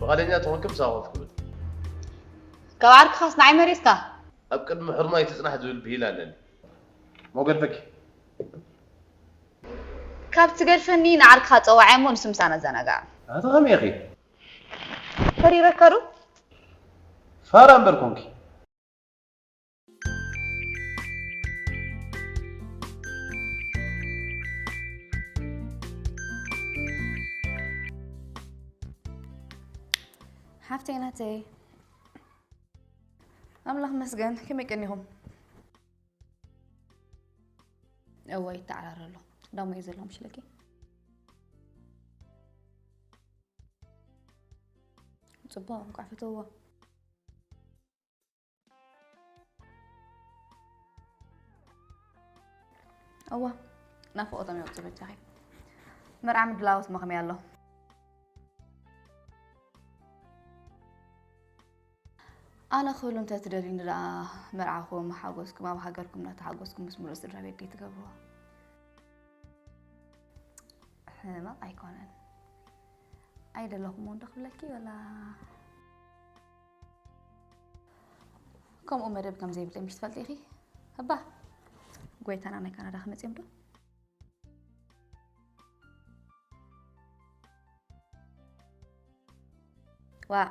ፍቓደኛ ተኾንኪ ምሳኺ ኮፍ ክብል። ካብ ዓርክኻስ ንዓይ መሪጽካ? ኣብ ቅድሚ ሕርማይ ትጽናሕ ዝብል ብሂል ኣለኒ። ሞገድፈኪ። ካብ ትገድፈኒ ንዓርክኻ ጸዋዓይ እሞ ንሱ ምሳና ዘናጋዕ። ኣቲ ከመይ ኢኺ? ፈሪረካ ዶ? ፋራ እምበር ኮንኪ። ሓፍተይ ናተይ፣ ኣምላኽ መስገን፣ ከመይ ቀኒኹም? እወ፣ ይተዓራረ ኣሎ። ዳሞ እዩ ዘሎ፣ ምሽ ለኪ? ጽቡቕ፣ እንቋዕ ፈተውዎ። እዋ፣ ናፍቖቶም የውጽእ በጃኺ። መርዓ ምድላዋት መኸመይ ኣሎ? ኣነ ክህሉ እንተ ትደልዩኒ ደኣ መርዓኹም ሓጎስኩም ኣብ ሃገርኩም እናተሓጎስኩም ምስ ምሉእ ስድራ ቤት ደይ ትገብርዎ? ሕማቕ ኣይኮነን። ኣይደለኹም እውን ዶ ክብለኪ ወላ? ከምኡ መደብ ከም ዘይብለይ ምሽ ትፈልጢ ኢኺ? እባ ጎይታና ናይ ካናዳ ክመጽኦም ዶ? ዋእ፣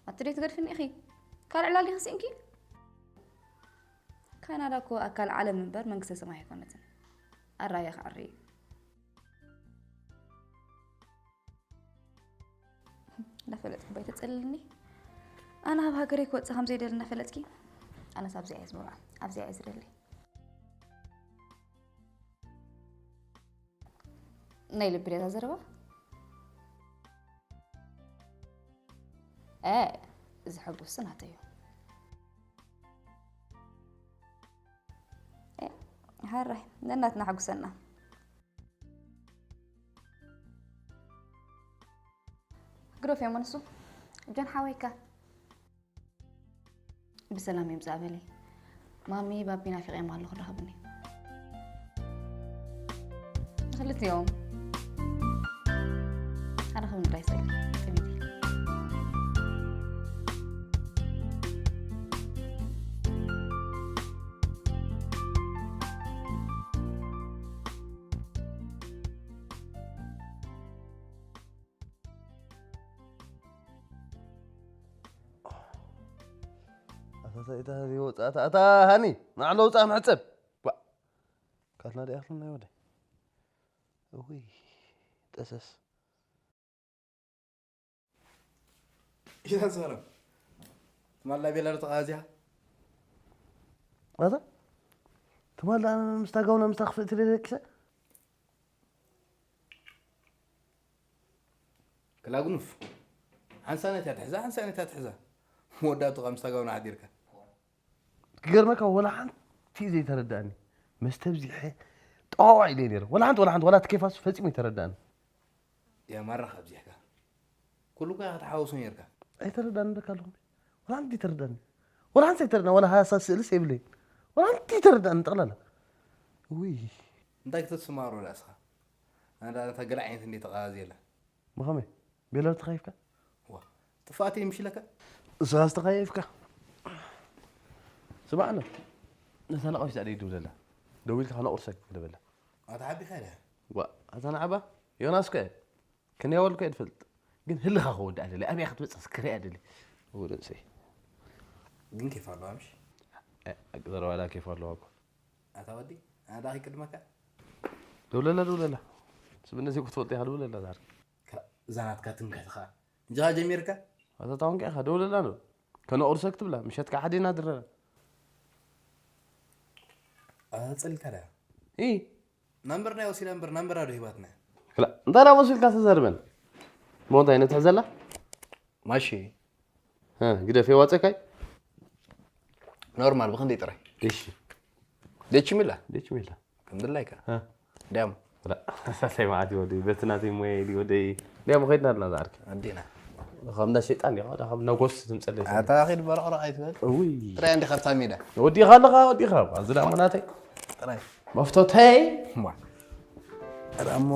ኣቲ ደይ ትገድፍኒ ኢኺ? ካልእ ዕላል ዲኺ ስኢንኪ? ካናዳ እኮ ኣካል ዓለም እምበር መንግስተ ሰማይ ኣይኮነትን። ኣራያ ክዕሪ እዩ። እናፈለጥኪ እባ ኣይተጸልልኒ። ኣነ ካብ ሃገረይ ክወጽእ ከም ዘይደሊ እናፈለጥኪ፣ ኣነስ ኣብዚኣ እየ ዝምርዖ፣ ኣብዚኣ እየ ዝደሊ። ናይ ልቢ ድያ እዛ ዘረባ? እ፣ እዚ ሕጉስ ናተይ እዩ። ሕራይ ነናትና ሕጉሰና። ግደፍዮ እሞ ንሱ ጆን ሓወይከ ብሰላም ይምጻእ በሊ። ማሚ ባቢ ናፊቐዮም ኣለኹ ራኸብኒ። ንኽልቲኦም ሓደ ክብኒ ጥራይ ይሰግድ ጥሚቲ። ኣታ እንታይ ኢታ እዚ ወጻእታ ኣታ ሃኒ ናዕሎ ውጻእ መሕጸብ ዋ ካትና ዲኣ ክልና ወደ እውይ ጠሰስ ኢዛ ሰላም ትማላ ቤላ ዶ ተቓዝያ ኣታ ትማላ ምስታ ጋውና ምስታ ክፍእቲ ደቂሰ ክላጉኑፍ ሓንሳነት እያ ትሕዛ ሓንሳነት እያ ትሕዛ መወዳእቱ ካብ ምስታ ጋውና ሓዲርካ ክገርመካ ወላ ሓንቲ ዘይተረዳእኒ መስተ ብዚሐ ጠዋዋ ኢለ ነረ ወላ ሓንቲ ወላ ሓንቲ ወላ ትኬፋሱ ፈጺሙ ይተረዳእኒ የማራ ካብዚሕካ ኩሉ እኳ ክትሓውሶ ነርካ ኣይተረዳእኒ ደካ ኣለኹ ወላ ሓንቲ ይተረዳእኒ ወላ ሓንቲ ኣይተረዳእኒ ወላ ሃሳ ስእልስ የብለይ ወላ ሓንቲ ይተረዳእኒ ጠቕላላ ውይ እንታይ ክትስማሮ ዳስኻ ኣንዳ ነታ ገለ ዓይነት እንዴ ተቓባዚ የላ ብኸመይ ቤለር ተኻይፍካ ጥፋእቲ ምሽለካ እሳስ ተኻይፍካ ስማዕና ነታ ነቐፊት ኣደይ ድውለላ ደዊልካ ከነቑርሰክ ክለበላ ኣታ ሓቢኻ ዳ ዋ ኣታ ንዓባ ዮናስ ከ ክንያወልኮ እየ ትፈልጥ ግን ህልኻ ከወድእ ኣደለ ኣብያ ክትመፅእ ክሪኣ ኣደለ ወደሰይ ግን ኬፍ ኣለዋ ምሽ ዘረባዳ ኬፍ ኣለዋ እኮ ኣታ ወዲ ኣዳ ይቅድመካ ደውለላ ደውለላ ስብነ ዘይኮ ትፈልጥ ኢኻ ደውለላ ዛር እዛ ናትካ ትምክሕቲ ከዓ እንጀኻ ጀሚርካ ኣታ ታወንካ ኢኻ ደውለላ ዶ ከነቑርሰ ክትብላ ምሸትካ ሓዲና ድረና ኣፀልካ ዳ ኢ ናምበር ናይ ወሲዳ እምበር ናምበራ ዶ ሂባትና ክላ እንታይ ዳ ወሲልካ ተዘርበን ብሞንታ ይነትሕ ዘላ ማሺ ግደፍ የዋፀካይ ኖርማል ብክንደይ ጥራይ እሺ ደችሚላ ደችሚላ ከምድላይካ እ። ዲያም ሳሳይ መዓት ወደይ በቲ ናተይ ሞያ ኢሉ ወደይ ዲያም ኸይድና ኣለና ዝዓርኪ ኣዴና ከም እንዳ ሸይጣን ዲኻ ዳ ከም እንዳ ጎስ ትምፀለይ ኣታ ኺድ በረቕረቕ ኣይትበል እውይ ጥራይ እንዲ ካብታ ሜዳ ወዲኻ ኣለኻ ወዲኻ ኣብዚ ዳ እሞ ናተይ ጥራይ መፍቶተይ እማ እሞ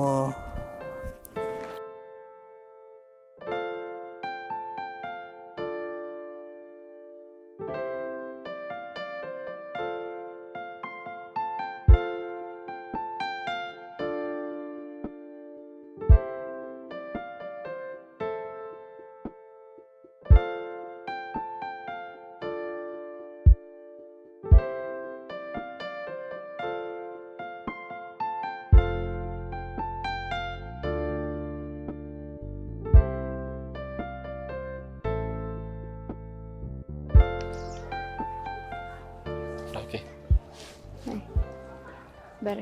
በረ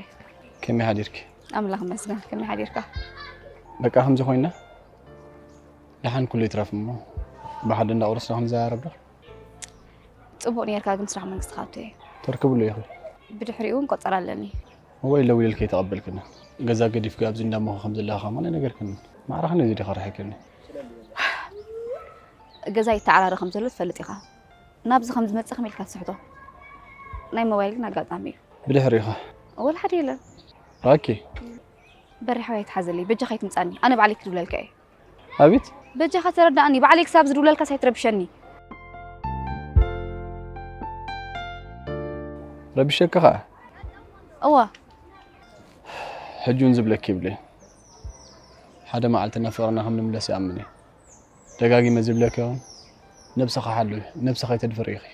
ከመይ ሓዲርኪ? ኣምላኽ መስገን ከመይ ሓዲርካ? በቃ ከምዚ ኮይና ደሓን ኩሉ ይትረፍ እሞ ብሓደ እንዳቑርስና ክንዘራረብ ዶ? ጽቡቕ ነርካ ግን ስራሕ መንግስቲ ካብቲ ተርክብሉ ኢኹ። ብድሕሪኡ እውን ቆጸራ ኣለኒ። ሞባይል ደዊለልኪ ኣይተቐበልክን። ገዛ ገዲፍኪ ኣብዚ እንዳሞኸ ከም ዘለኻ ከማን ኣይነገርክን። ማዕረኻ ነዚ ዲኻ ርሒክኒ? ገዛ ይተዓራረ ከም ዘሎ ትፈልጥ ኢኻ። ናብዚ ከም ዝመጽእ ከመይ ኢልካ ትስሕቶ? ናይ ሞባይል ግን ኣጋጣሚ እዩ። ብድሕሪ ኢኻ። ወላ ሓደ የለን። ራኪ በሪሕ ወይ ትሓዘለይ በጃኻ ኣይትምጻኒ። ኣነ ባዕለይ ክድውለልካ እየ። ኣቤት በጃኻ ተረዳእኒ። ባዕለይ ክሳብ ዝድውለልካ ሳይትረብሸኒ። ረቢሸካ ኸዓ እዋ ሕጂ እውን ዝብለኪ ይብለይ ሓደ መዓልቲ ናብ ፍቕርና ከም ንምለስ ይኣምን እየ ደጋጊመ ዝብለኪ እውን ነብስኻ ሓሉ ነብስኻ ኣይተድፍሪ ኢኺ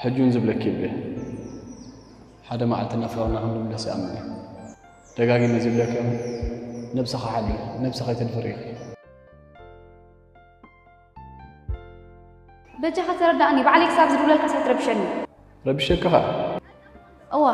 ሕጂ እውን ዝብለኪ ይብለ። ሓደ መዓልቲ ናብ ፍቕርና ከም ንምለስ ይኣምን እየ። ደጋጊመ ዝብለኪ እውን ነብስኻ ሓሊ፣ ነብስኻ ኣይተድፍር ኢኺ። በጃኻ ተረዳእኒ፣ ባዕለይ ክሳብ ዝድውለልካ ሳይትረብሸኒ። ረቢሸኪ ኸኣ? እዋ።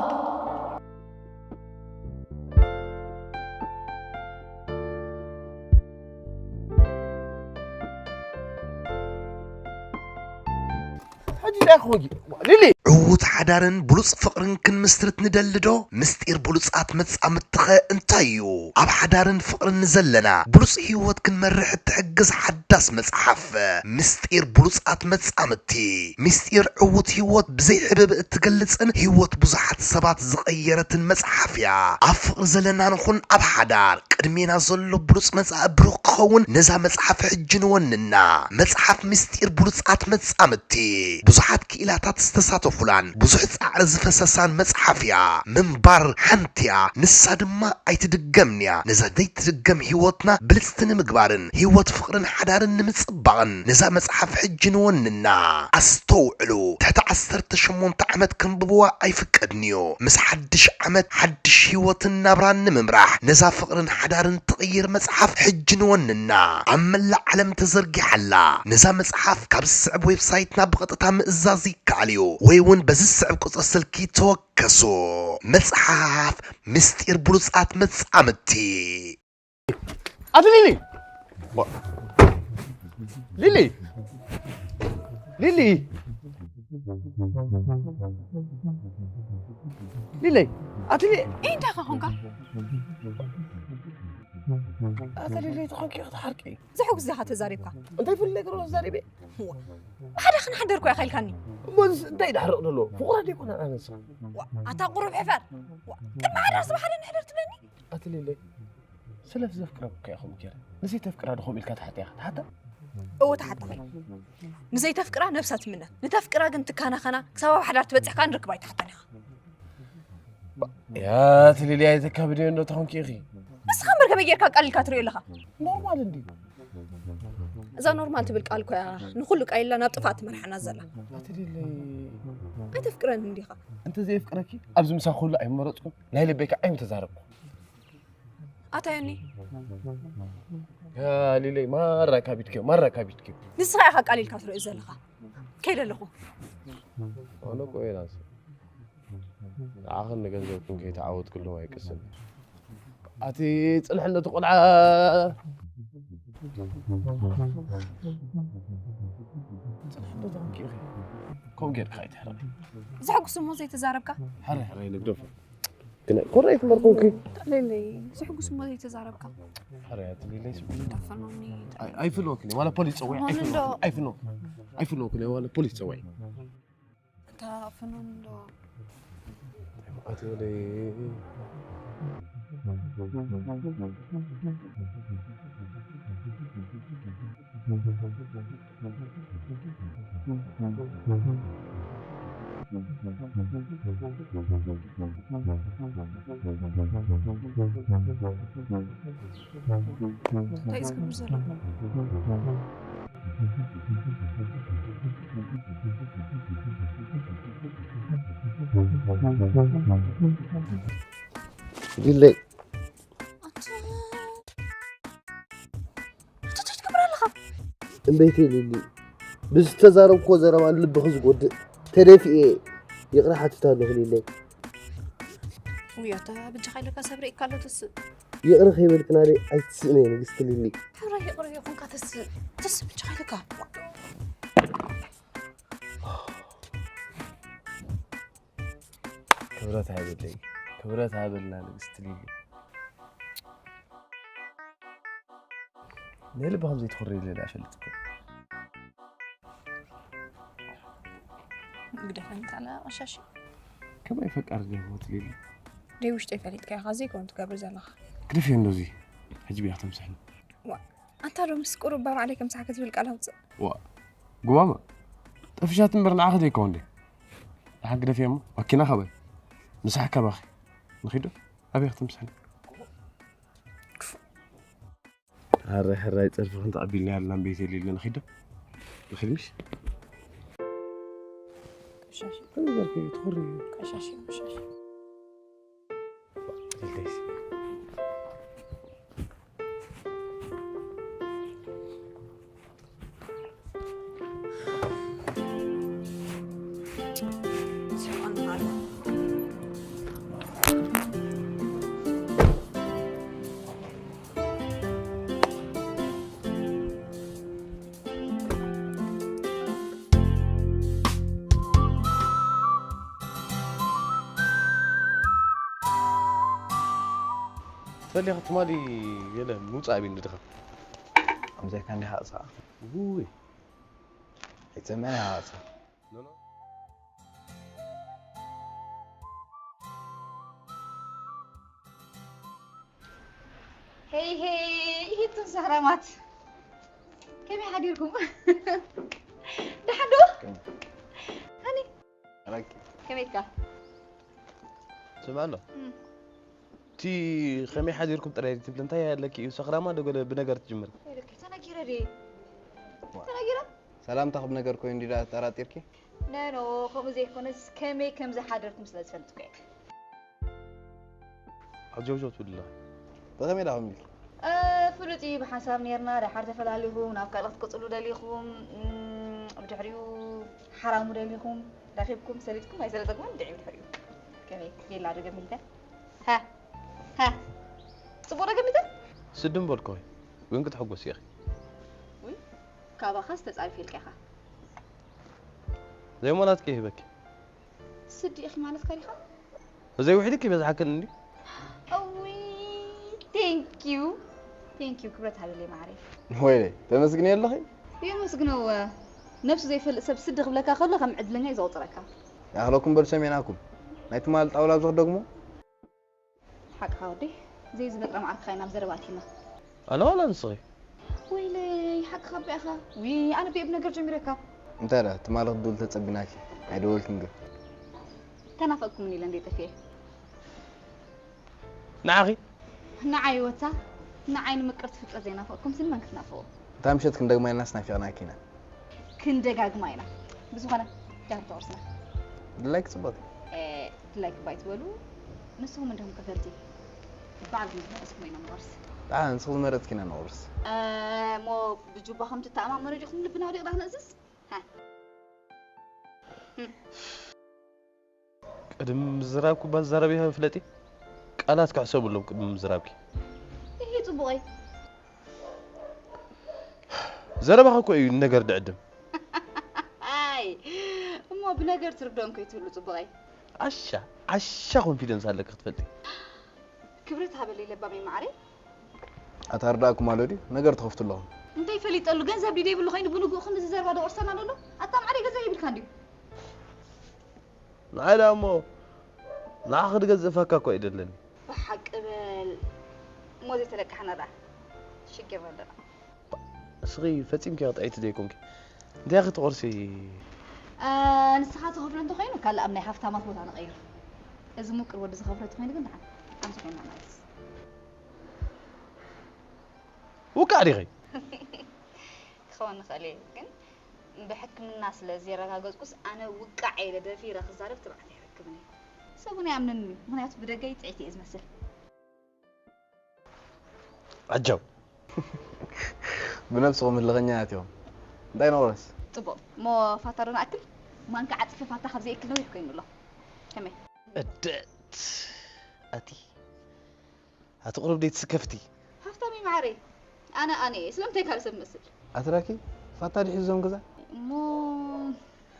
ሕጂ እንታይ ክኾንኪ? ሊሊ! ዕዉት ሓዳርን ብሉጽ ፍቕርን ክንምስርት ንደሊ ዶ? ምስጢር ብሉጻት መጻምድትኸ እንታይ እዩ? ኣብ ሓዳርን ፍቕርን ንዘለና ብሉጽ ህይወት ክንመርሕ እትሕግዝ ሓዳስ መጽሓፍ። ምስጢር ብሉጻት መጻምድቲ። ምስጢር ዕዉት ህይወት ብዘይ ሕብብ እትገልጽን ህይወት ብዙሓት ሰባት ዝቐየረትን መጽሓፍ እያ። ኣብ ፍቕሪ ዘለና ንኹን ኣብ ሓዳር ቅድሜና ዘሎ ብሉጽ መጻኢ ብሩኽ ክኸውን ነዛ መጽሓፍ ሕጂ ንወንና። መጽሓፍ ምስጢር ብሉጻት መጻምድቲ። ብዙሓት ክኢላታት ዝተሳተፉላን ብዙሕ ጻዕሪ ዝፈሰሳን መጽሓፍ እያ። ምንባር ሓንቲ እያ፣ ንሳ ድማ ኣይትድገምን እያ። ነዛ ዘይትድገም ህይወትና ብልጽቲ ንምግባርን ህይወት ፍቕርን ሓዳርን ንምጽባቕን ነዛ መጽሓፍ ሕጂ ንወንና። ኣስተውዕሉ፣ ትሕቲ ዓሰርተ ሸሞንተ ዓመት ከንብብዋ ኣይፍቀድን'ዩ። ምስ ሓድሽ ዓመት ሓድሽ ህይወትን ናብራን ንምምራሕ ነዛ ፍቕርን ሓዳርን ትቕይር መጽሓፍ ሕጂ ንወንና። ኣብ መላእ ዓለም ተዘርጊሓ ኣላ። ነዛ መጽሓፍ ካብ ዝስዕብ ዌብሳይትና ብቐጥታ ምእዛዝ ይከኣል እዩ ወይ እውን በዚ ዝስዕብ ቁጽሪ ስልኪ ተወከሱ። መጽሓፍ ምስጢር ብሉጻት መጻምድቲ። ኣቲ ሊሊ! ሊሊ! ሊሊ! ሊሊ! ኣቲ ሊ- እንታይ ከ ኾንካ? ኣቲ ሊሊ ተኾንኪ ክትሓርቂ። ዘሕጉስ ዲኻ ተዛሪብካ? እንታይ ፍሉይ ነገር ተዛሪበ? ብሓደ ክንሓደር እኮ ኢኻ ኢልካኒ። እሞስ እንታይ ዳሕረቕ ዘሎ? ፍቑራት ዘይኮና ኣነሳ። ኣታ ቁሩብ ሕፈር። ቅድሚ ሓዳርሲ ብሓደ ንሕደር ትብለኒ? ኣቲ ሊሊ! ስለዚ ዘፍቅራ እኮ እያ ከምኡ ገይረ። ንዘይተፍቅራ ዶ ከምኡ ኢልካ ትሓታ ኢኻ? ትሓታ? እወ ትሓታ። ንዘይተፍቅራ ነብሳ ትምነ። ንተፍቅራ ግን ትካናኸና ክሳብ ኣብ ሓዳር ትበጽሕ ከኣ ንርክባ ኣይትሓታን ኢኻ። ያ ትልልያ ኣይተካብድዮ እንዶ ተኾንኪ ኢኺ። ንስኻ እምበር ከመይ ጌርካ ኣቃሊልካ ትሪኦ ኣለኻ? ኖርማል እንድዩ። እዛ ኖርማል ትብል ቃል እኮ እያ ንኹሉ ቃሊላ ናብ ጥፍኣት ትመርሓና ዘላ። ኣቲ ሊሊ። ኣይተፍቅረን እንዲኻ። እንተዘየፍቅረኪ ኣብዚ ምሳኺ ክህሉ ኣይምመረጽኩን። ናይ ልበይ ከኣ ኣይምተዛረብኩ። ኣታ ዮኒ። ያ ሊለይ ማራ ካቢድክዮ ማራ ካቢድክዮ። ንስኻ ኢኻ ኣቃሊልካ ትሪኦ ዘለኻ። ከይደ ኣለኹ። ኣነ እኮ እየ ናስ ንዓኽን ንገንዘብክን ከይተዓወትክሎም ኣይቅስን። ኣቲ ጽንሕነቱ ቆልዓ ጽንሕነቱ ከምኪ ኢኺ። ከምኡ ጌርካ ኣይትሕረኒ። ዘሕጉስ እሞ ዘይተዛረብካ። ሕረ ሕረ ንግደፎ። ግን ኮራይ ትመርኩንኪ። ሌለይ ዘሕጉስ እሞ ዘይተዛረብካ። ሕረ ትሊለይ ስብኒ። ጠፈኖኒ። ኣይፍልወክኒ ዋላ ፖሊስ ጸውዒ። ሆን እንዶ። ኣይፍልወክኒ ዋላ ፖሊስ ጸውዒ። ጠፈኖኒ እንዶ። ኣቲ ወለይ። እንታይ እዩ ዝገብር ዘሎ? ሊለይ። ኣንታ እንታይ ትገብር ኣለኻ? እምበይተይ ሊሊ፣ ብዝተዛረብክዎ ዘረባ ንልብኺ ዝጎድእ ተደፊኤ ይቕረ ሓቲት ኣለኹ ሊለይ። ውይ ኣታ ብጃኻ ኢለካ ሰብ ርኢካ ኣሎ ተስእ። ይቕረ ከይበልክናለይ ኣይትስእነ ንግስቲ ሊሊ። ሕራይ ይቕረ ይኹንካ ተስእ። ተስእ ብጃኻ ኢለካ። ክብረት ሃበለይ፣ ክብረት ሃበልና ንግስቲ ሊሊ። ናይ ልቢ ከም ዘይትኹሪ ሊሊ ኣይፈልጥ እኮ። ግደፈኒ ታላ ቀሻሽ። ከመይ ፈቃር ጀቦት ሊሊ። ደይ ውሽጠይ ፈሊጥካ ኢኻ ዘይኮን ትገብር ዘለኻ። ግደፍዮ እንደዚ። ሕጂ ብያ ተምስሕኒ። ዋ፣ ኣንታ ዶ ምስ ቁሩብ ባብ ዓለይ ከም ሳሓ ክትብል ቃል ኣውፅእ። ዋ፣ ጉማማ። ጠፊሻት እምበር ንዓኺ ዘይከውን ደ። ንሓ ግደፍዮ እሞ፣ ዋኪና ኸበል። ምሳሕ ካባኺ። ንኺዶ፣ ኣበይ ክትምስሕኒ? ሕራይ ሕራይ ጸርፊ ክንተቐቢልና ያልና ቤት የሌለ ንኺዶ ንኺድ ምሽ ከመይ ጌርኪ ትኹሪ? ፈሊኻ ትማሊ ገለ ምውጻእ ኣብዩ እንድኻ። ከምዚካ እንዲኻ ኣቕሳ። ውይ። ኣይትሰምዕን ኢኻ ኣቕሳ። ሄይ ሄይ፣ ይህቱን ሰህራማት ከመይ ሓዲርኩም? ደሓን ዶ? ሃኒ ኣራኪ ከመይ ኢልካ? ስምዕ ኣሎ። እቲ ከመይ ሓዲርኩም ጥራይ ትብል እንታይ ኣለኪ እዩ? ሰኽራማ ዶ ገለ ብነገር ትጅምር? ይልክ ተነጊረ ድየ? ተነጊረ? ሰላምታ ክብ ነገር ኮይኑ እንዲዳ ተጠራጢርኪ? ነኖ ከምኡ ዘይኮነስ ከመይ ከም ዝሓደርኩም ስለ ዝፈልጥ እኮ እየ። ዓጀውጀው ትብል ኣለኺ። ብኸመይ ዳኹም ኢልኪ? እ፣ ፍሉጥ እዩ ብሓንሳብ ነርና፣ ደሓር ተፈላሊኹም ናብ ካልእ ክትቅጽሉ ደሊኹም፣ እም፣ ብድሕሪኡ ሓራሙ ደሊኹም ረኺብኩም ሰሊጥኩም ኣይሰለጠኩም ድዒ ብድሕሪኡ ከመይ ቤላ ዶ ገሚተ? ሃ ሃ ጽቡቕ ዶ ገሚተ? ስድም በልኩኺ ግን ክትሕጎሲ ኢኺ። ውይ ካባኻስ ተጻሪፍ ኢልካ ኢኻ። ዘይሞላትኪ ይህበኪ። ስዲ ኢኺ ማለትካ ዲኻ? ዘይውሕድኪ ይበዝሓክን እንዲ። እውይ ቴንኪዩ ቴንኪዩ ክብረት ሃብለይ ማዕረይ። ወይለይ ተመስግኒ ኣለኺ። የመስግነወ ነብሱ ዘይፈልጥ ሰብ ስዲ ክብለካ ከሎ ከም ዕድለኛ እዩ ዘቑፅረካ። ይኣኽለኩም በሉ ሰሜናኩም ናይ ትማል ጣውላ ኣብዚ ክደግሞ። ሓቅኻ ወደይ ዘይዝበጥረ መዓልቲ ኻይና ኣብ ዘረባ ኣቲና። ኣነ ዋላ ንስኺ? ወይለይ ሓቅኻ ቢኣኻ። ውይ ኣነ ብየብ ነገር ጀሚረካ። እንታይ ደኣ ትማሊ ክትድውል ተጸቢናኪ ኣይደወልክን ግን። ተናፈቅኩምን ኢለ እንደ ጠፍኤ። ንዓኺ? ንዓይ ወታ ንዓይ ንምቅርቲ ፍጥረት ዘይናፈቅኩም ስኒ መን ክትናፍቁ? እታ ምሸት ክንደግማ ኢልናስ ናፊቕናኪ ኢና። ክንደጋግማ ኢና። ብዝኾነ ዳር ተወርስና። ድላይ ክጽበቱ። ድላይ ክባይ ትበሉ ንስኹም እንደኹም ቀተልቲ ባዕልኩም ዝመረጽኩም ኢና ንወርስ። ደሓን ንስኺ ዝመረጽኪ ኢና ንወርስ። እሞ ብጁባኹም ትተኣማመኑ ዲኹም ልብና ወዲቕና ክነእዝዝ? ሃ። ቅድሚ ምዝራብኩ ባዛረብ ኢኻ ፍለጢ። ቃላት ክሕሰብሎም ቅድሚ ምዝራብኪ። ይሄ ጽቡቐይ። ዘረባኻ እኮ እዩ ነገር ድዕድም። ኣይ እሞ ብነገር ትርዶም ከይትህሉ ጽቡቐይ። ዓሻ ዓሻ ኮንፊደንስ ኣለኪ ክትፈልጢ። ክብረት ሃበለይ ለባመይ ማዕረይ። ኣታ ርዳእኩም ኣሎ ድዩ ነገር ትኸፍቱ ኣለኹም። እንታይ ፈሊጠሉ ገንዘብ ድዩ ዘይብሉ ኮይኑ ብንግኡ ክንዲ ዝዘርባ ዶ ቁርሰና ዘሎ? ኣታ ማዕረይ ገንዘብ የብልካ እንድዩ። ንዓይ ደኣ እሞ ንዓኺ ክገዝእ ፋካ እኮ ኣይደለኒ። ብሓቂ በል እሞ ዘይተለቃሕና ደኣ ሽግር ኣለና። እስኺ ፈጺምኪ ጥዕይቲ ዘይኮንኪ እንታይ ኢኺ ትቆርሲ? ንስኻ ትኸፍሎ እንተኾይኑ ካልእ ኣብ ናይ ሃፍታማት ቦታ ንቐይር። እዚ ሙቅር ወዲ ዝኸፍሎ እንተኾይኑ ግን ደሓን ኣምስኾና ማለት ውቃዕ ዲኺ? ክኸውን ንኽእል እየ ግን ብሕክምና ስለ ዘየረጋገጽኩስ ኣነ ውቃዕ ኢለ ደፊረ ክዛረብ ትብዓት ኣይረክብን እየ። ሰብ እውን ኣይኣምነንን እዩ ምኽንያቱ ብደገይ ጥዕይቲ እየ ዝመስል። ዓጃው ብነብስኹም ህልኸኛያት ኢኹም እንታይ ነቑረስ ጽቡቕ እሞ ፋታ ዶ ንኣክል ማንካ ዓጺፈ ፋታ ካብ ዘይእክል ነዊሕ ኮይኑ ኣሎ ከመይ እደት ኣቲ ኣቲ ቁሩብ ደይ ትስከፍቲ ሃፍታም እዩ መዓረይ ኣነ ኣነ እየ ስለምንታይ ካልእ ሰብ መስል ኣትራኪ ፋታ ድሒዞም ገዛ እሞ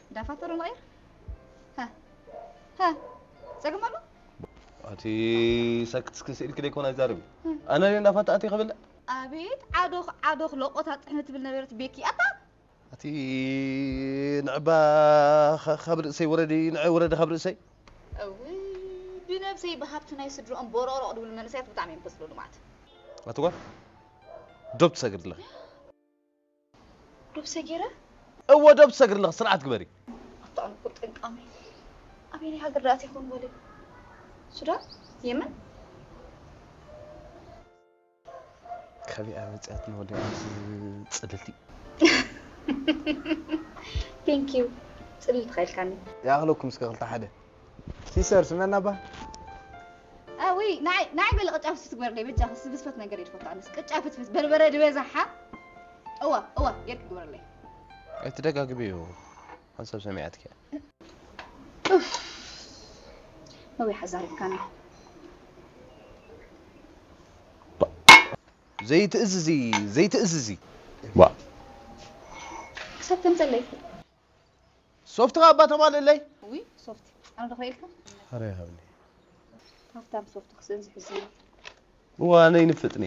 እንዳ ፋታ ዶ ንቐይር ሃ ሃ ጸገም ኣሎ ኣቲ ሰክት እስከ ስኢልኪ ደይኮን ኣይዛረብ ኣነ እንዳ ፋታ ኣቲ ከብለ ኣቤት ዓዶኽ ዓዶኽ ለቆታ ጥሕኒ ትብል ነበረት ቤኪ ኣታ ኣቲ ንዕባ ካብ ርእሰይ ወረዲ ንዐ ወረዲ ካብ ርእሰይ እውይ ብነብሰይ ብሃብቲ ናይ ስድርኦም ቦሮቕሮቕ ድብሉ መንእሰያት ብጣዕሚ እዮም ከስልሉ ማለት ኣቲ ጓል ዶብ ትሰግድ ኣለኺ ዶብ ሰጊረ እወ ዶብ ትሰግድ ኣለኺ ስርዓት ግበሪ ኣታ ኣነ እኮ ጠንቃሚ ኣበየናይ ሃገር ደኣ ይኾን ወለ ሱዳን የመን ካበይ ኣመፅኣትና ወዲ ጽልልቲ Thank you ጽልል ተኸልካኒ። ይኣኽለኩም እስከ ክልተ ሓደ። ሲስተር ስመና ባ ኣዊ ናይ ናይ በል ቅጫ ፍትፍት ግበርለይ በጃ ክስ ብስፈት ነገር ይድፈት ኣነስ ቅጫ ፍትፍት በርበረ ድበዛሓ እዋ እዋ ጌርክ ግበርለይ። ኣይትደጋግብዮ ሓንሳብ ሰሚዓትኪ እያ። ኡፍ ነዊሕ ኣዛሪብካኒ። ዘይትእዝዚ ዘይትእዝዚ ዋ ክሳብ ተምፀለይ ሶፍትኻ እባ ተማልእለይ። ውይ ሶፍቲ ኣነ ዶ ክሪእልካ ኧረ ይሃብኒ። ሃብታም ሶፍቲ ክስእን ዝሕዝን እዋ ነይ ንፍጥኒ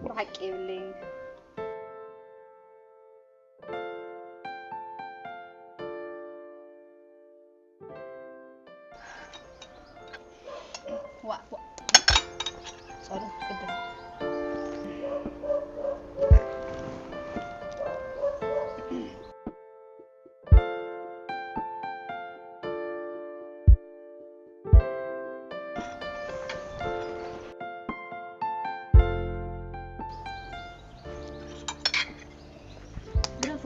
ብሓቂ የብለይን። ዋእ ዋእ ጸሎት ቅድም ግደፉ።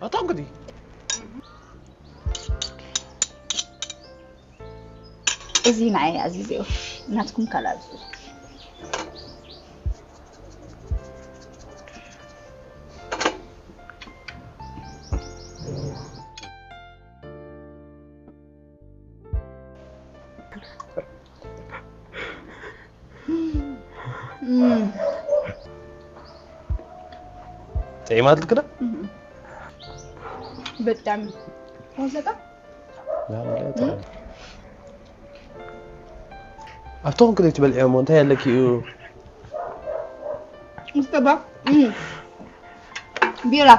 ኣታ እንግዲ እዚ ንዓይ ኣዚዘዮ ናትኩም ካልኣዙ ጥዒማትልክዳ ብጣዕሚ ወሰጣ ኣብቶም ክደይ ትበልዕዮ እሞ እንታይ ኣለኪ እዩ ሙስተባ ቢራ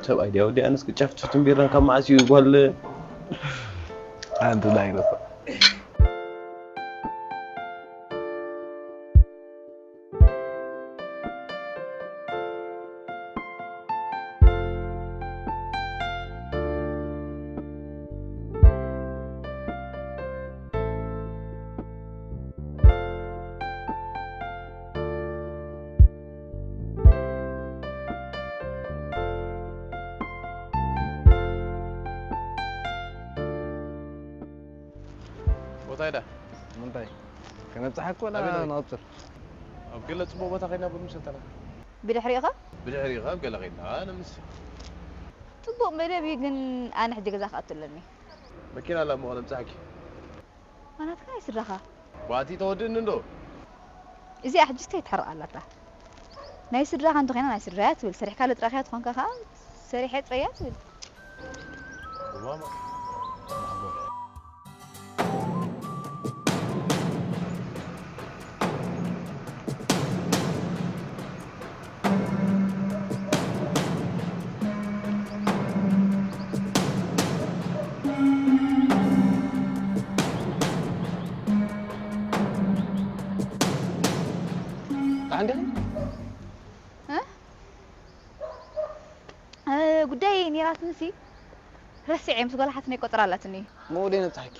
ሰብኣይ ድያ ወዲ ኣነስ ቅጫ ፍትፍትን ቢራን ካብ መዓስ እዩ ጓል ኣንቲ ዳይኖሶር ቦታ ኢዳ ምንታይ ከነብፅሓክ ወላ ኣበይ፣ ኣበይ? ንቐፅል ኣብ ገለ ፅቡቅ ቦታ ከይና ቡን ምሰተና ብድሕሪኻ ብድሕሪኻ ኣብ ገለ ከይና ንምስ ፅቡቕ መደብ እዩ ግን ኣነ ሕጂ ገዛ ክኣቱ ኣለኒ መኪና ኣላ እሞ ከነብፅሓኪ ኣናትካ ኣይስድራኻ ባቲ ተወድእኒ እንዶ እዚኣ ሕጅስ ከይትሕርቕ ኣላታ ናይ ስድራኻ እንተኾይና ናይ ስድራያ ትብል ሰሪሕካ ለጥራኽያ ትኾንካ ከዓ ሰሪሐ ጥረያ ትብል ማማ ጉዳይ ኔራትንሲ ረሲዐ ምስ ጓል ሓትነይ ቆፅራ ኣላትኒ መወደይ ነብፅሓኪ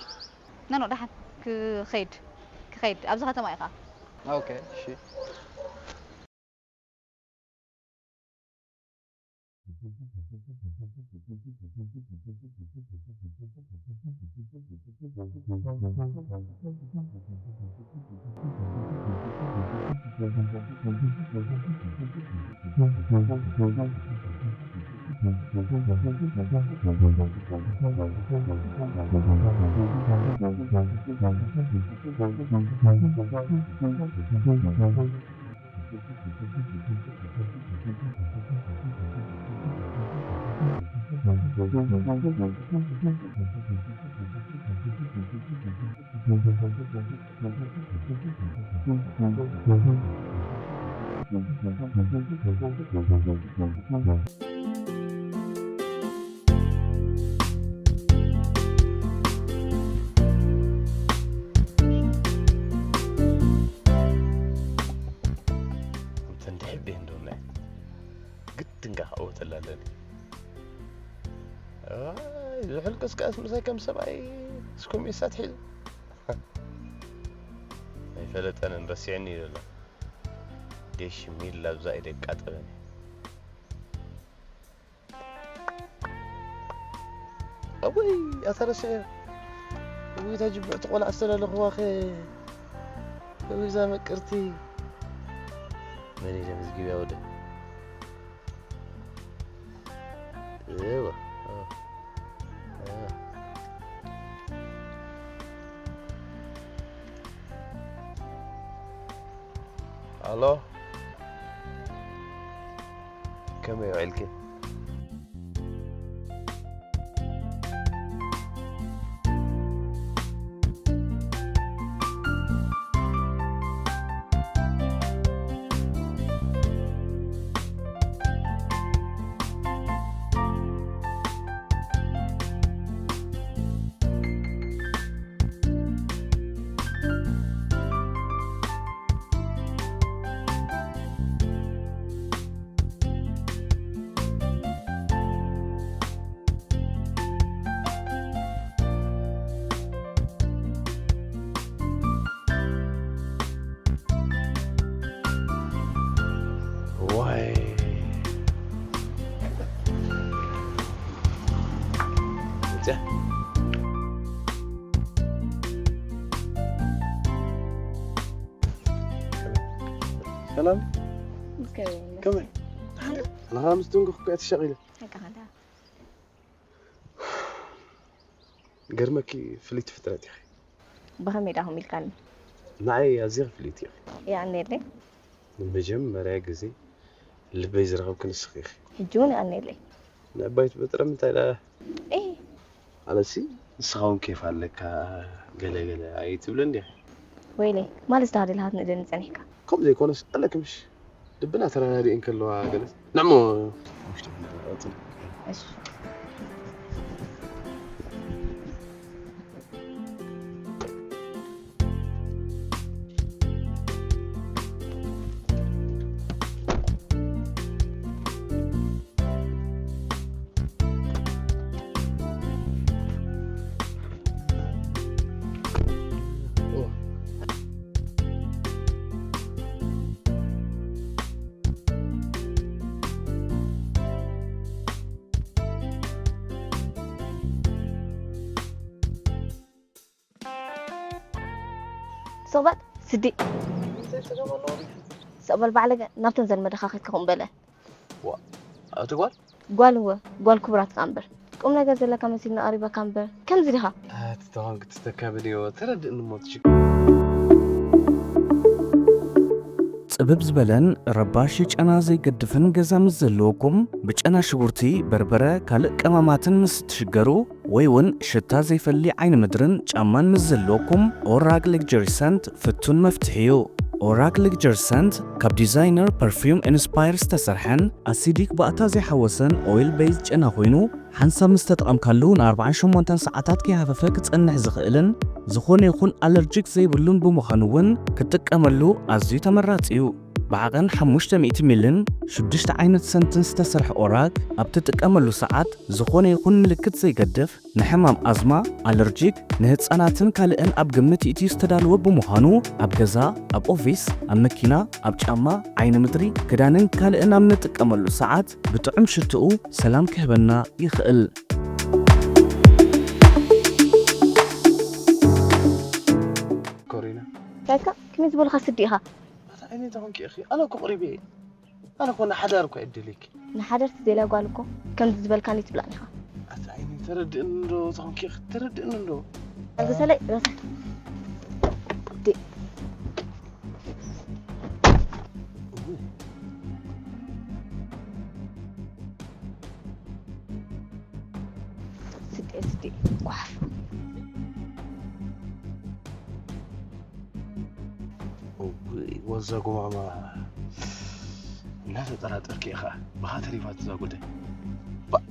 ነኖ ደሓን ክኸይድ ክኸይድ ኣብዚ ከተማ ኢኻ ኦኬ እሺ እንተ እንድሕቤ እንደውላይ ግድን ከ ክዕወተላ ኣለኒ ዝሕል ቅስቃስ ምሳይ ከም ሰብኣይ እስኩም ይሳትሒል ኣይፈለጠንን ረሲዕኒ ይለላ ደሽ ሚል ላብዛ ኢደ ቃጠበኒ። ኣቦይ ኣታ ረስዐ። እውይ እታ ጅብዕቲ ቆልዓ ዝተላለኽዋኸ። እውይ እዛ ምቅርቲ። መን ኢለ መዝጊብያ ወደ? እዋ። ኣሎ። ከመይ ውዒልኪ? ዋይ። እዚኣ። ሰላም። ከመይ? ኣንኻ ምስ ደንጎኹ እኮ እየ ተሸቒለ። ገርመኪ ፍልይቲ ፍጥረት ኢኺ። ብኸመይ ዳኹም ኢልካኒ? ንዓይ ኣዝኺ ፍልይቲ ኢኺ። የቐንየለይ። ንመጀመርያ ግዜ ልበይ ዝረኸብኪ ንስኺ ኢኺ። ሕጂ እውን የቐንየለይ። ንዕባይ ትበጥረ ምንታይ ደኣ? ኤ። ኣለሲ ንስኻ እውን ኬፍ ኣለካ ገለ ገለ ኣይትብልን ዲኻ? ወይለይ፣ ማለት ደኣ ደልሃት ንእደኒ ጸኒሕካ። ከምኡ ዘይኮነስ ኣለኪ ምሽ? ልብና ተረዳዲኤን ከለዋ ገለስ ንዕሞ ውሽጢ እሺ። ሶባት ስዲ። እንታይ ጸገም ኣለዎ? ሰበል ባዕለገ ናብተን ዘልመደኻ ከይትከኹም በለ። ዋ፣ ኣቲ ጓል? ጓል እወ፣ ጓል ክቡራት ከኣ እምበር። ቁም ነገር ዘለካ መሲልና ቀሪበካ እምበር፣ ከምዚ ዲኻ? ኣቲ ተኾንክ ትስተካብልዮ፣ ተረድእኒ እሞ ትሽክ። ጽብብ ዝበለን ረባሺ ጨና ዘይገድፍን ገዛ ምስ ዘለወኩም፣ ብጨና ሽጉርቲ፣ በርበረ፣ ካልእ ቀማማትን ምስ ትሽገሩ፣ ወይ እውን ሽታ ዘይፈሊ ዓይኒ ምድርን ጫማን ምስ ዘለወኩም፣ ኦራግ ሌክጀሪ ሰንት ፍቱን መፍትሒ እዩ። ኦራግ ሌክጀሪ ሰንት ካብ ዲዛይነር ፐርፊውም ኢንስፓየር ዝተሰርሐን ኣሲዲክ ባእታ ዘይሓወሰን ኦይል ቤዝ ጨና ኮይኑ፣ ሓንሳብ ምስ ተጠቐምካሉ ንኣርብዓን ሸሞንተን ሰዓታት ከይሃፈፈ ክጸንሕ ዝኽእልን ዝኾነ ይኹን ኣለርጂክ ዘይብሉን ብምዃኑ እውን ክትጥቀመሉ ኣዝዩ ተመራጺ እዩ። ብዓቐን ሓሙሽተ ሚእቲ ሚልን ሽዱሽተ ዓይነት ሰንትን ዝተሰርሐ ኦራግ ኣብ ትጥቀመሉ ሰዓት ዝኾነ ይኹን ምልክት ዘይገድፍ ንሕማም ኣዝማ፣ ኣለርጂክ፣ ንህጻናትን ካልእን ኣብ ግምት ይእትዩ ዝተዳለወ ብምዃኑ ኣብ ገዛ፣ ኣብ ኦፊስ፣ ኣብ መኪና፣ ኣብ ጫማ፣ ዓይኒ ምድሪ፣ ክዳንን ካልእን ኣብ ንጥቀመሉ ሰዓት ብጥዑም ሽትኡ ሰላም ክህበና ይኽእል። ኮሪና። ታይካ ከመይ ዝበልካ ስዲ ኢኻ? ኣታ ዓይነይ ተኾንኪ ኢኺ? ኣነ እኮ ቁሪበ እየ። ኣነ እኮ ንሓዳር እኮ እየ ደልየኪ። ንሓዳር ትደልያ ጓል እኮ ከምዚ ዝበልካኒ ትብላዕ ኢኻ። ኣታ ዓይነይ ተረድእኒ እንዶ ተኾንኪ ኢኺ? ተረድእኒ እንዶ? ኣልግሰለይ ረሳ። ዲ- ስዴ ስዴ ጓፍ። እውይ፣ ወዛ ጎማማ እናተጠራጠርኪ ኢኻ ብኻ ተሪፋት እዛ ጉዳይ። ባ-፣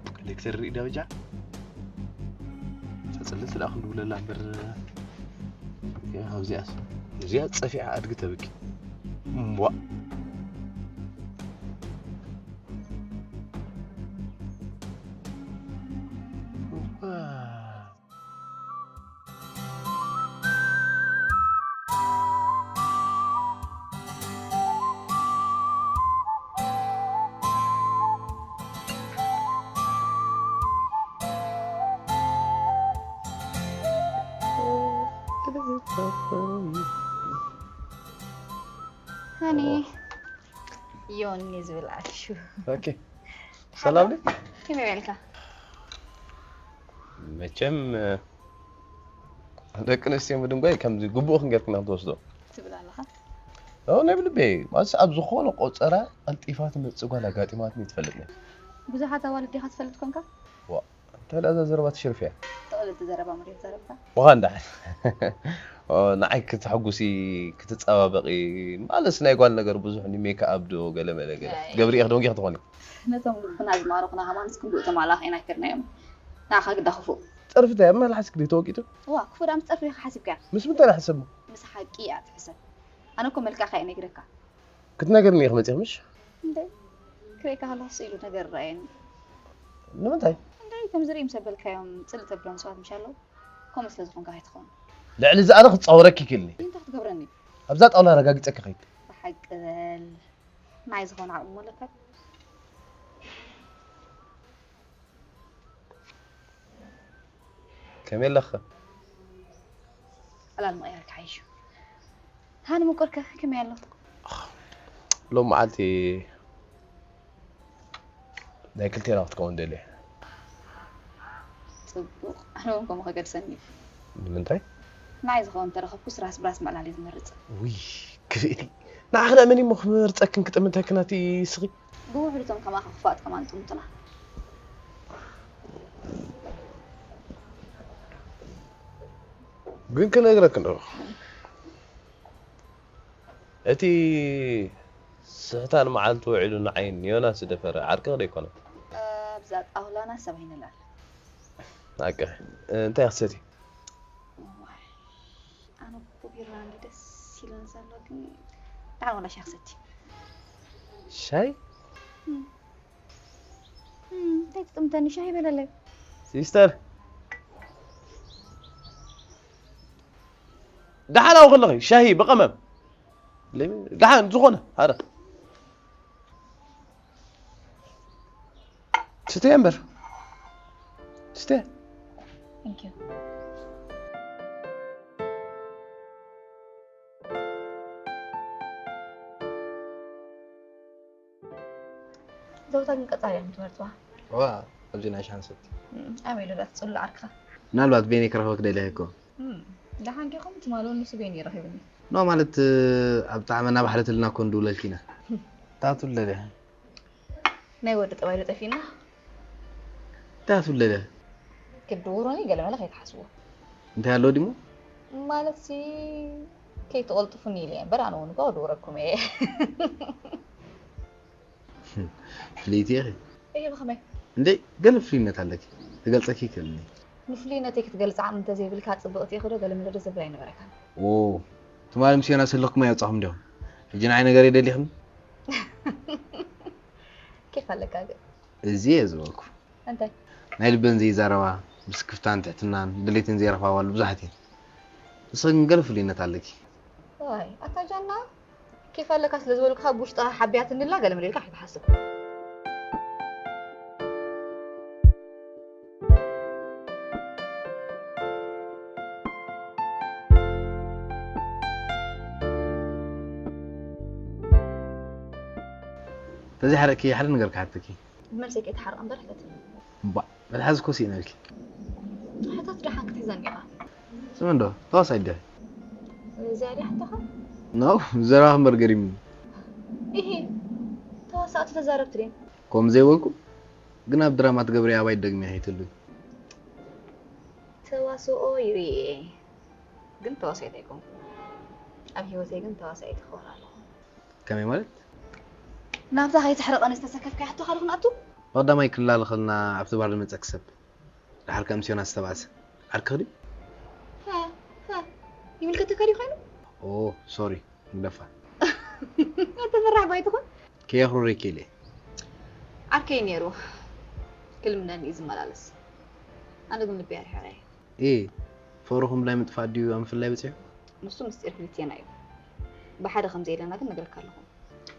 ኮሌክተር ርኢ ደረጃ ተጽልት ደኣ ክንድውለላ እምበር፣ እዚኣስ፣ እዚኣ ጸፊዓ ኣድጊ ተብኪ። እምቧ። ሃኒ፣ ዮኒ ዝብል ዓሹ። ኦኬ። ሰላም ድዩ? ከመይ በልካ? መቸም፣ ደቂ ኣንስትዮ ምድንጓይ ከምዚ ግቡእ ክንገርክና ክትወስዶ። ትብል ኣለኻ? ኦ፣ ናይ ብልቤ። ማለት ኣብ ዝኾነ ቆጸራ ቀልጢፋ ትመጽእ ጓል ኣጋጢማትኒ ትፈልጥ ነይ። ብዙሓት ኣዋልድ ዲኻ ትፈልጥ ኮንካ? ዋ፣ እንታይ ደኣ እዛ ዘረባ ትሽርፍ እያ? ጥቕልልቲ ዘረባ እሞ ድዩ ዘረብካ? ዋኻ እንዳ። ኦ፣ ንዓይ ክትሕጉሲ፣ ክትጸባበቒ፣ ማለትስ ናይ ጓል ነገር ብዙሕ ኒ ሜክኣፕ ዶ ገለ መለ ገለ። ኣይ። ገብሪ ኢኽ ዶ እንጌ ክትኾኒ? ነቶም ልብና ዝማረኹና ከማንስ ክንድኡ ተማላኺዕና ኣይከድናዮም። ንዓኻ ግዳ ክፉእ። ጸርፊ እንታይ? ኣብ መልሓስኪ ድዩ ተወቂጡ? እዋ፣ ክፉእ ደኣ ምስ ጸርፊ ኢኻ ሓሲብካያ? ምስ ምንታይ ንሓስብ? ምስ ሓቂ እያ ትሕሰብ። ኣነ እኮ መልክዕካ እየ ነጊረካ። ክትነግርኒ ኢኺ መጺኺ ምሽ? እንደ ክርእየካ ከለኹ ስኢሉ ነገር ይረኣየኒ። ንምንታይ? እንደ ከም ዝርኢ ምስ ኣበልካዮም ጽልእ ተብሎም ሰባት ምሽ ኣለዉ? ከምኡ ስለ ዝኾንካ ከይትኸውን። ልዕሊ እዚ ኣነ ክጻወረኪ ይክእልኒ። እንታይ ክትገብረኒ? ኣብዛ ጣውላ ኣረጋጊጸኪ ከይድ። ብሓቂ በል። ንዓይ ዝኾነ ዓቕሚ ኣለካ? ከመይ ኣለኸ? ዕላል ምቕያር ክሓይሽ እዩ። ሃኒ ምቁርከ ከመይ ኣሎ? ሎም መዓልቲ ናይ ክልቴና ክትከውን ደልየ። ጽቡቕ። ኣነ እውን ከምኡ ከገድሰኒ እዩ። ንምንታይ? ንዓይ ዝኸውን እንተረኸብኩስ ራስ ብራስ ምዕላል እየ ዝመርጽ። ውይ፣ ክፍእቲ። ንዓኺ ደኣ መን እሞ ክመርጸክን ክጥምተክን ኣቲ ስኺ? ብውሕዱ እቶም ከማኻ ክፉኣት ከማን ጥሙትና። ግን ክነግረክ እንዶ፣ እቲ ስሕታን መዓልቲ ውዒሉ ንዓይን ዮናስ ዝደፈረ ዓርክኺ ዶ ኣይኮነን? ኣብዛ ጣውላና ሰብ ኣይንልዓል። ሓቂ። እንታይ ክትሰቲ? እዋይ፣ ኣነ እኮ ቢራ እንዲ ደስ ኢለን ዘሎ፣ ግን ደሓን ዋላ ሻሂ ክሰቲ። ሻሂ? እም። እም፣ እንታይ ትጥምተኒ? ሻሂ በለለይ። ሲስተር፣ ደሓን ኣብኡ ከለኺ ሻሂ ብቐመም። ለሚ-፣ ደሓን ዝኾነ፣ ኣረ። ስትያ እምበር። ስትያ። Thank you። ዘውታ ግን ቀጻሊ እዮም ትመርጽዋ። ዋ፣ ኣብዚ ናይ ሻንሰት። እም፣ ኣበይ ዶ ዳትጽሉ ዓርክኻ? ምናልባት ቤኒ ክረኽበክ ደልየ እኮ። እም፣ ደሓን ዲኹም? ትማሊ እውን ንሱ ቤኒ ረኺቡኒ። ኖ ማለት፣ ኣብ ጣዕመና ባሕሪ ትልና እኮ ንድውለልኪ ኢና። ታቱ ለለ። ናይ ወዲ ጠባይ ዶ ጠፊእና? እንታይ ትብለለ? ክትድውሩኒ ገለ መለ ከይትሓስቡ። እንታይ ኣሎ ድሞ? ማለትሲ ከይትቐልጥፉኒ ኢለ እየ እምበር፣ ኣነ እውን እኮ ክድውረኩም እየ። ፍልይቲ ኢኺ። እየ ብኸመይ? እንዴ፣ ገለ ፍልይነት ኣለኪ። ክገልጸኪ ይክእልኒ። ንፍልይነተይ ክትገልጽ ዓቕሚ እንተዘይብልካ ጽብቕቲ ኢኺ ዶ ገለ መለ ዶ ዘብል ኣይነበረካን። ኦ፣ ትማሊ ምስ ዮናስ ዘለኩም ኣይወጻኹም ዲኹም? ሕጂ ንዓይ ነገር የደሊኽኒ? ኬፍ ኣለካ ግን። እዚ እየ ዝበልኩ። እንታይ? ናይ ልበን ዘይዛረባ፣ ብስክፍታን ትሕትናን ድሌትን ዘይረኽባ ኣዋልድ ብዙሓት እየን። ንስኺ ግን ገለ ፍሉይነት ኣለኪ። ዋይ፣ ኣታ ጃና፣ ኬፍ ኣለካ ስለ ዝበልኩኻ ብውሽጣ ሓቢያትኒ ኣላ ገለ መለ ኢልካ ኣይትሓስብ። ተዘይሓረቅኪ ሓደ ነገር ክሓተኪ። ብመልሰይ ከይትሓርቕ እምበር ሕተት። እምባእ፣ መትሓዚ እኮ ስኢነልኪ። ሕተት ደሓን ክትሕዘኒ ኢኻ። ስሚ እንዶ፣ ተዋሳኢት ዲኺ? እዚኣ ድያ ሕቶኻ? ኖ፣ ዘረባኺ እምበር ገሪሙኒ። ኢሂ፣ ተዋሳእቲ ተዛረብቲ ድየን? ከምኡ ዘይበልኩ፣ ግን ኣብ ድራማ ትገብርያ ኣባይ ትደግምያ ከይትህልዊ። ተዋስኦ ይርኢ እየ፣ ግን ተዋሳኢት ኣይኮንኩን። ኣብ ህይወተይ ግን ተዋሳኢት ክኸውን ኣለኹ። ከመይ ማለት? ናብዛ ከይተሕርቐኒ ዝተሰከፍካያ ሕቶኻ ዶ ክንኣቱ? ብቐዳማይ ክላለ ከለና ኣብቲ ባር ዝመጸኪ ሰብ፣ ደሓር ከኣ ምስ ዮናስ ዝተባእሰ ዓርክኺ ድዩ? ሃ፣ ሃ፣ ይምልከተካ ድዩ ኮይኑ? ኦ፣ ሶሪ፣ ንግደፋ። ኣንተ ፈራሕ ባይ ትኹን? ከየኽርረኪ ኢለ። ዓርከይ ነይሩ፣ ክልምነኒ እዩ ዝመላለስ። ኣነ ግን ልበይ ኣርሒቐ እየ። ኤ፣ ፍቕርኹም ብላይ ምጥፋእ ድዩ ኣብ ምፍላይ በጺሑ? ንሱ ምስጢር ክልቴና እዩ። ብሓደ ከም ዘየለና ግን ነግረካ ኣለኹ።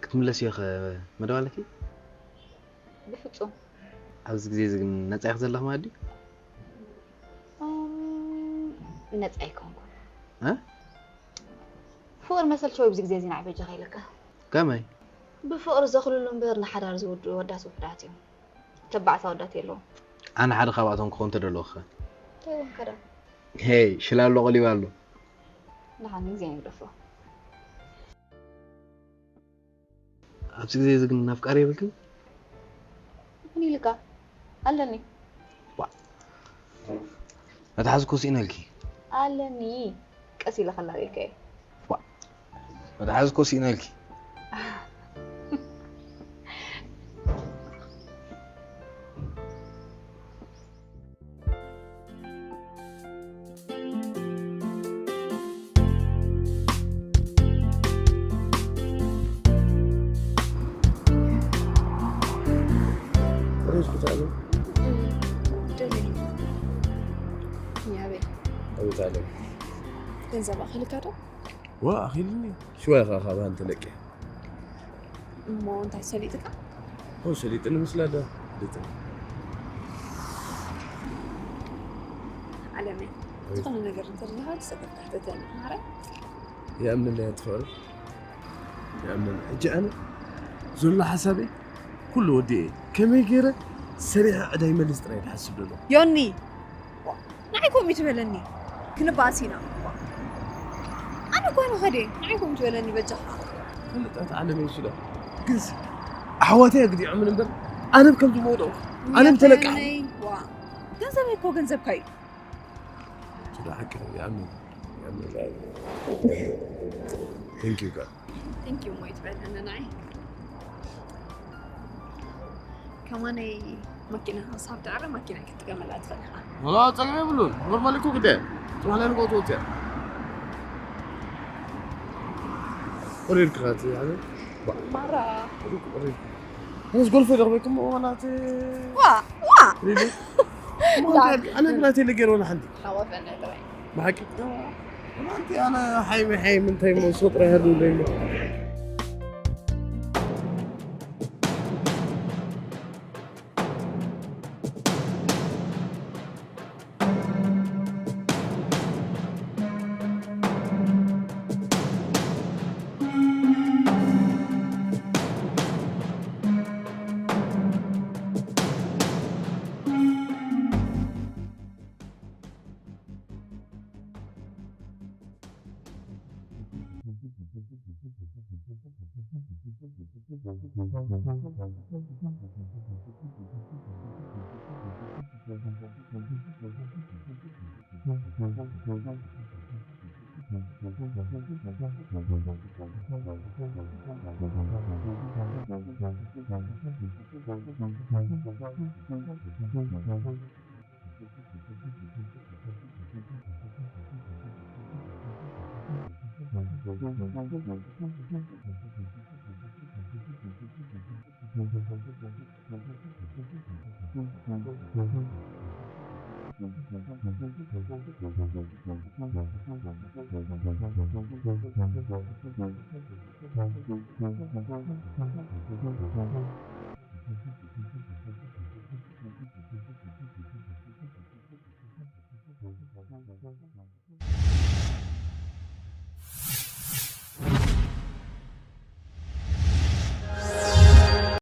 ክትምለስ እየ ኸ መደብ ኣለኪ? ብፍጹም። ኣብዚ ግዜ እዚ ግን ነጻ ኢኺ ዘለኺ ማለት ድዩ? እም፣ ነጻ ኣይኮንኩን። እ? ፍቕሪ መሰልቸው ኣብዚ ግዜ እዚ ንዓይ በጃኻ ኢለካ። ከመይ? ብፍቕሪ ዘኽልሉ እምበር ንሓዳር ዝውድኡ ኣወዳት ውሑዳት እዮም። ተባዕት ኣወዳት የለውን። ኣነ ሓደ ካብኣቶም ክኾን ተደለኹ ኸ? እንታይ ኢሎም ከ ደኣ? ሄይ፣ ሽላሎ ቀሊባ ኣሎ። ደሓን ግዜ ይግደፎ። ኣብዚ ግዜ እዚ ግን ኣፍቃሪ የብልክን? ምን ኢልካ? ኣለኒ። ዋ። መትሓዚ ኮ ስኢነልኪ። ኣለኒ። ቀስ ኢለ ከላልየልካ እየ። ዋ። መትሓዚ ኮ ስኢነልኪ። ሩዝ ብታዕሚ ደለኒ። ያበይ። ኣቤት ኣለም። ገንዘብ ኣኺልካ ዶ? ዋ፣ ኣኺልኒ። ሽዋ ኢኻ ካብ ሃንተ ለቅያ። እሞ እንታይ ሰሊጥካ? ኦ፣ ሰሊጥኒ ምስላ ዶ? ሰሊጥኒ። ኣለመይ፣ ኣቤት። ዝኾነ ነገር እንተለካ ክሰበካ ሕተተኒ፣ ማረ። ይኣምነለይ ኣንቲ ፍቕሪ። ይኣምነለይ። ሕጂ ኣነ ዘሎ ሓሳበይ ኩሉ ወዲኤ፣ ከመይ ገይረ ሰሪሐ ዕዳ ይመልስ ጥራይ ዝሓስብ ዘሎ። ዮኒ! ዋ፣ ንዓይ ከምኡ ትበለኒ? ክንበኣስ ኢና። ዋ፣ ኣነ እኮ ንኸደ፣ ንዓይ ከምኡ ትበለኒ በጃኻ። ፍልጠት ዓለም እዩ ስለ። ግንስ ኣሕዋተይ ኣግዲዖምን እምበር፣ ኣነ ከም ዝመወደቑ፣ ኣነ ምተለቃሕ። ዮኒ፣ ዋ፣ ገንዘበይ እኮ ገንዘብካ እዩ። ስለ ሓቂ ይኣምን፣ ይኣምን፣ ይኣምን። Thank you God። Thank you እሞ ይትበለኒ ንዓይ። ከማነይ ማኪና ክሳብ ትዕረ ማኪና ክትጥቀመላ ትኽእል ኢኻ። ወላ ጸገም የብሉን። ኖርማል እኮ ግደ። ጽባሕ ናይ ንግሆ ትወጽእ እያ። ቁሪር ክኻት፣ ያኔ፣ ባ-፣ ማራ። ቁሪር፣ ቁሪር። ኣነስ ጎልፎ ይረኽበኩም እዋናት። ዋ፣ ዋ። ሪሊ? ላ። ኣነ ብናተይ ለገይረ ወላ ሓንቲ። ሓወፈና ጥራይ። ብሓቂ? ኣንቲ ኣነ ሓይሚ ሓይሚ እንታይ እሞ ንሱ ጥራይ ሃድው ለይሞ።